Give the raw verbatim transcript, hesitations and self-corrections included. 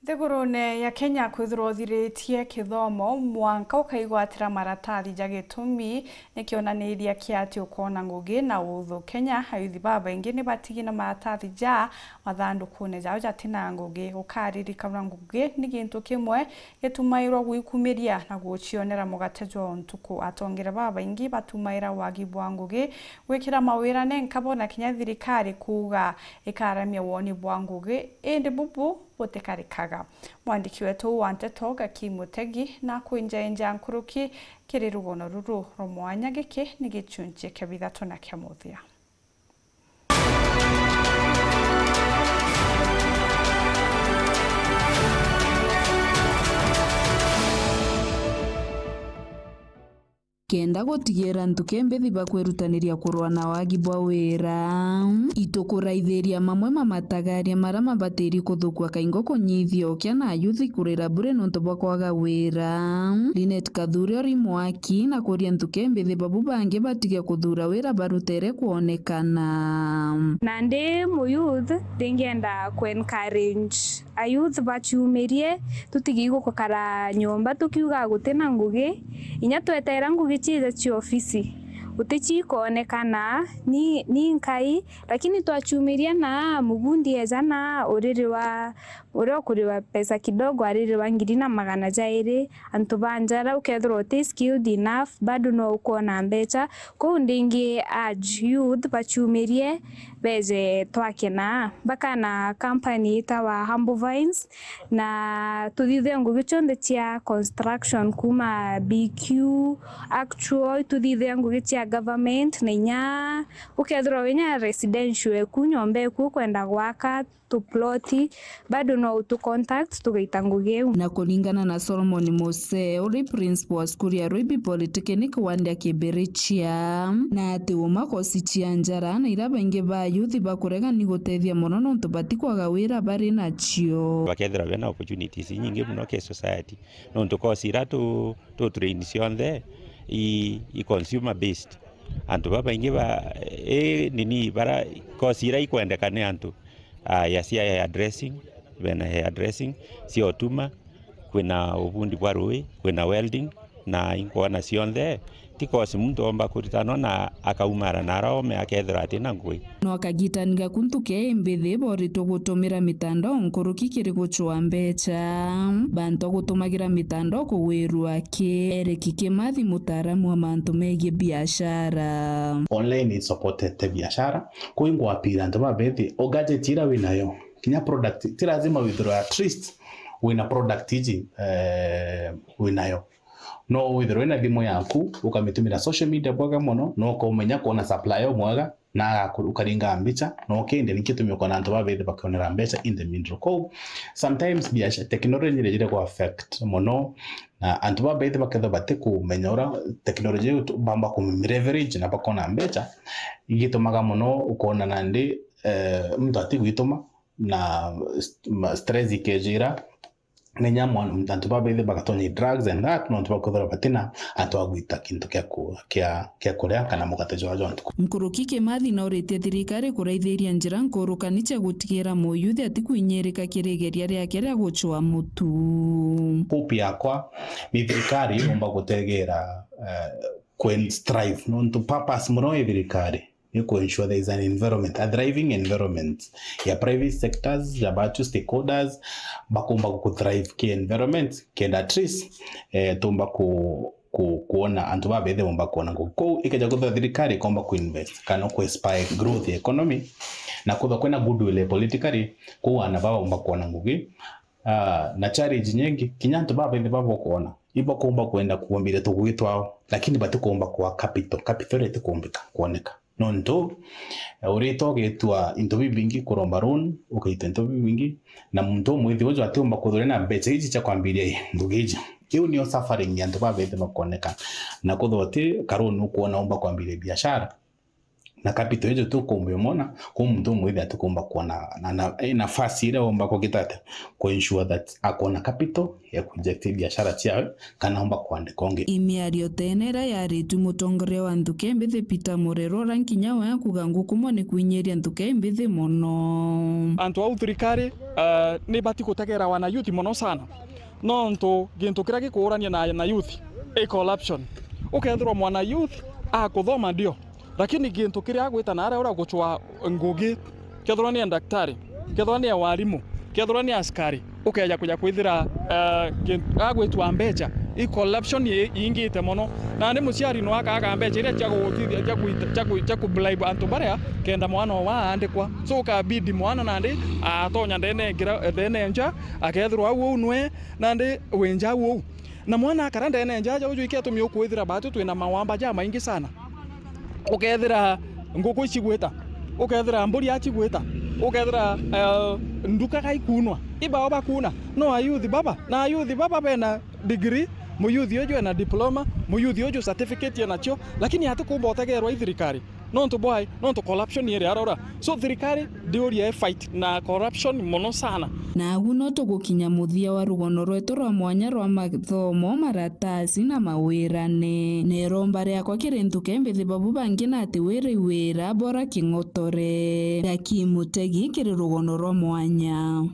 Nthigurune ya Kenya kwithirwa uthiritie kithomo, mwanka ukaigwatira maratathi ja gitumi, ni kionaniria kia ati ukoona ngugi na uthu. Kenya, ayuthi babaingi ni batigi na maratathi ja mathanthukuune jao jatina ngugi. Ukaririkana ngugi ni gintu kimwe gitumairwa gwikumiria na gucionera mugate jwa o ntuku. Atongeria babaingi batumaira wagi bwa ngugi gwikira mawira nenka bo na kinya thirikari kuuga ikaramia woni bwa ngugi, indi bubu butikarikaga. Mwandiki wetu wa nteto Gaki Mutegi na kwinjainja nkuruki kiri rugono ruru rwa mwanya. Giki ni gichunchi kia bithatu na kia muthia. Kenda gutigira antu kembithi ba kwirutaniria kurwa na wagi bwa wira, itukuraithiria mamwe ma matagaria maria mabatiri kuthukua kaingo kunyithia ukia na ayuthi kurira bure nontu bwa kwaga wira. Linet Kathuri ori mwaki na kuria antu kembithi babu bangi batige kuthura wira barutere kwonekana. Nandi muyouth ndingienda ku encourage ayouth baciumirie, tutigi gukara nyomba tukiuga gutina ngugi. Inya twetera ngugi ciija cia ofisi, guti ciikoonekana ni, ni nkai, lakini twaciumiria na mubundi eeja na uriri wa uria ukuriwa pesa kidogo, aririwa ngiri na magana jairi. Antu ba njara ukethirwa uti skilled enough, bado no ukoona mbecha. Kou ndingi urge youth baciumirie, beeje twakena. Bakana company itawa Humble Vines, na tuthithia ngugi cionthe cia construction, kuuma B Q, actual, tuthithia ngugi cia government, na inya ukethirwa winya residential eku, nyomba eku ukwenda gwaka, tu plot, bado no utu contact tugaita ngugi iu. Na kuringana na Solomon Mose, uri principal wa cukuru ya Ruibi Polytechnic wandi akibirichia, na ati uma kosi cia njara na ira baingi ba youth bakurega ni gutethia mono nontu batikwaga wira bari nacio. Bakethirwa bena opportunities inyingi mono ki society, nontu kosi ira tu, tu train cionthe i, i consumer based. Antu babaingi ba, i nini bara kosi ira ikwendeka ni antu, ah, ya cia hair dressing, bena hair dressing, cia utuma, kwina ubundi bwa rui, kwina welding, na inkwona cionthe ti kosi muntu omba kuritanwa na akaumara na ara ome akethirwa atina ngui. No kagitani gaku ntuke imbithi boritwe gutumira mitandao nkuruki kiri gucua mbecha. Bantu gutumagira mitandao kugwirua ki. Eric Kimathi, mutaaramu wa mantu megie biashara. Online isupportete biashara, kwi ngwapira antu babethi o gadget ira winayo, kinya product, ti lazima withirwe at least wina product iji, eh, winayo. No withirwe wina thimu yaku, ukamitumira social media bwega mono, na ukaumenya kwona supplier umwega, na agaku-, ukaringa mbicha, na ukendia, nikio itumi ukona antu babethi bakionera mbecha in the middle. Kou, sometimes biashara, technology ni ijire ku affect mono, na antu babethi bakethirwa batikumenya ura technology iu tu-, bamba kumileverage na bakona mbecha, igitumaga mono ukona nandi, eh, muntu atigwituma, na st-, ma-, stress ikejira, na inya mwan-, antu babethi bagatonya i drugs and that, nontu bakwithirwa batina antu a gwita kintu kia ku-, kia, kia kuria kana mugate jwa, jwa ntuku. Nkuruki Kimathi nauritie thirikari kuraithiria njira nkurukani cia gutigira muyuthi atikwinyirika kiri igeria riake ria gucua mutu. Hope yakwa ni thirikari yumba gutegera, eh, kwen strive, nontu purpose muno i thirikari ni ku ensure there is an environment, a thriving environment ya private sectors, ya batu stakeholders, bakumba ku thrive ki environment, kenda at least, eh, tumba ku, ku, kuona antu babethi bomba kuona ngugi. Kou ikeja kwithirwa thirikari ikomba ku invest kana ku inspire growth ya economy, na kwithirwa kwina goodwill politically, kou ana baba bomba kuona ngugi. Ah, na challenge nyingi, kinya antu babethi baba ukoona, ibakumba kwenda kuombire tugui twao, lakini batikumba kwa capital. Capital itikumbika kuoneka. Nontu, eh, urite ugitua into bibingi, kuromba loan, ukaita into bibingi, na muntu umwithi uju atiumba kwithirwa na mbecha iji cia kwambiria ngugi iji. Iu nio suffering ya antu babethi bakuoneka. Na kwithirwa uti ka loan ukuona umba kwambiria biashara, Na capital icio tukumwona, kwa muntu umwithia atikumba kuona na, na, eh, nafasi iria umba kugita atia ku ensure that akona capital ya ku inject biashara ciawe kana umba kuandika ungi. Imiario tene iria yaritu mutongoria wa nthuke mbithi Peter Murero, ura nkinya we akuga ngukumwa ni kwinyiria nthuke mbithi mono. Antu au thirikari, uh, ni bati gutegera wana youth mono sana. Nontu gintu kiria gikuurania na, na youth i corruption. Ukethirwa mwana youth akuthoma ndio, lakini gintu kiria agwita na aria ura gucwa ngugi, kethirwa ni daktari, kethirwa ni warimu, kethirwa ni askari, ukeja kuja kwithira, eh, gin-, agwitwa mbecha, i corruption i-, iingite mono. Nandi muciari no akaga mbecha iria cia gugutithia, cia kuita-, cia ku-, cia kubribe antu baria kenda mwana owa aandikwa. So ukabidi mwana nandi atonya ndene ngira-, ndene nja, akethirwa au uu nwe nandi wi nja au uu. Na mwana akara ndene nja aja, uju iki atumi ukwithira batu twina mawamba jamaingi sana. Ukethira nguku icigwita, ukethira mburi acigwita, ukethira, eh, nduka gaikunwa. Ibao bakuna. No ayuthi baba, na ayuthi baba bena degree, muyuthi uju ena diploma, muyuthi uju certificate enacio, lakini atikumba utegerwa i thirikari. Nontu bwai, nontu corruption iri arora. So thirikari ndiuria i fight na corruption mono sana. Nagu no tugukinya muthia wa rugono rwetu rwa mwanya rwa mathomo, maratasi na mawirane. Na iromba riakwa kiri nthuke mbithi babu bangi na ati wiri wira bora king'otore. Jackie Mutegi kiri rugono rwa mwanya.